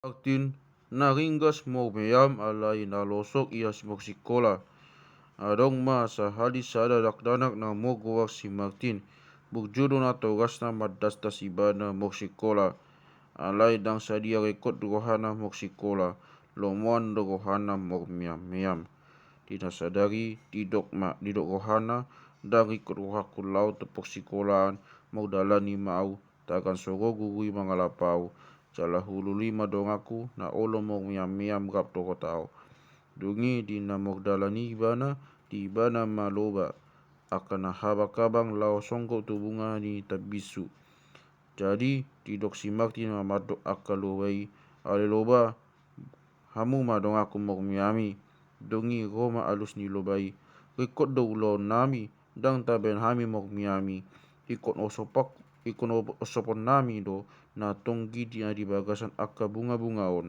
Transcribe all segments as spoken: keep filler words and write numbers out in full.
Martin, na ringgas mok miam alai na losok ia mok sikola. Adong ma sahali sada dakdanak na mok goar si Martin. Burju do natorasna mandasdas ibana mok sikola. Alai ndang sadia ringkot rohana mok sikola. Lomoan do rohana mok miam-miam. Di na sadari didok ma, didok rohana, ndang ringkot rohangku laho tu pos sikolaan, mardalani ma au, tagan so ro guru i mangalap au, jala hulului ma donganku na olo mok miam-miam rap dohot au. Dung i di na mardalani ibana, di ibana ma loba angka na habang-habang laho songgop tu bunga ni tambinsu. Jadi didok si Martin ma mandok angka loba i, ale loba, hamu ma donganku mok miam i. Dung i ro ma alus ni loba i, ringkot do ulaonnami, ndang tabaen hami mok miam i. Ingkon osopak, ingkon o-, osoponnami do na tonggi di, di bagasan angka bunga-bunga on,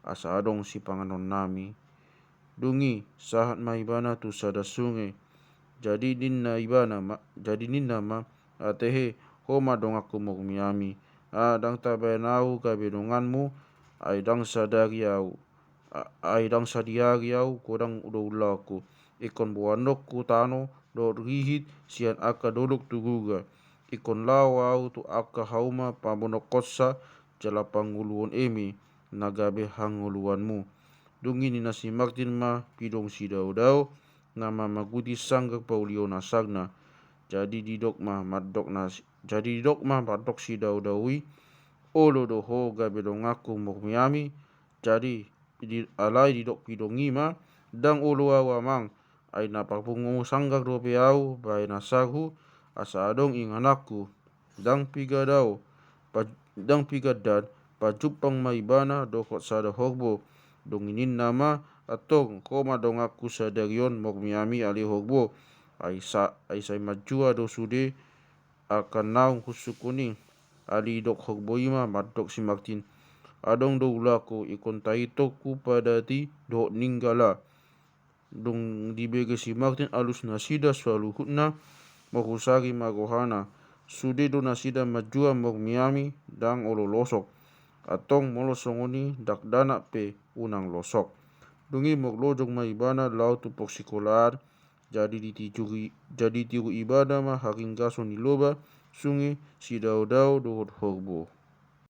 asa adong sipanganonnami. Dung i sahat ma ibana tu sada sunge. Jadi ninna ibana ma, jadi ninna ma, atehe, ho ma donganku mok miam i. A, ndang tabaen au gabe donganmu, ai ndang sadari au, a-, ai ndang sadihari au godang do ulaonku. Ingkon boanonku tano dohot rihit sian angka dolok tu Gurgura. Ingkon laho au tu angka hauma pamonongkonsa jala pangoluon eme na gabe hangoluanmu. Dung i ninna si Martin ma pidong sidao-dao na mamaguti sanggar paulion asarna. Jadi didok ma mandok na, jadi didok ma mandok sidao-dao i, olo do ho gabe donganku mok miam i. Jadi di, alai didok pidong i ma, ndang olo au amang, ai na parpungu sanggar dope au baen asarhu, asa adong ingananku. Ndang piga dao, pa-, ndang piga dan, pajumpang ma ibana dohot sada horbo. Dung i ninna ma, antong ho ma donganku sadari on mok miam i ale horbo. Ai sa-, ai sai manjua do sude angka naung hushukon i. Alai didok horbo i ma mandok si Martin, adong do ulaonku, ingkon taitongku padati dohot ninggala. Dung dibege si Martin alus nasida saluhutna, marhusari ma rohana. Sude do nasida manjua mok miam i, ndang olo losok. Antong molo songon i dakdanak pe unang losok. Dung i marlojong ma ibana laho tu pos sikolaan. Jadi ditijuri, jadi tiru ibana ma haringgason ni loba, sunge, sidao-dao dohot horbo.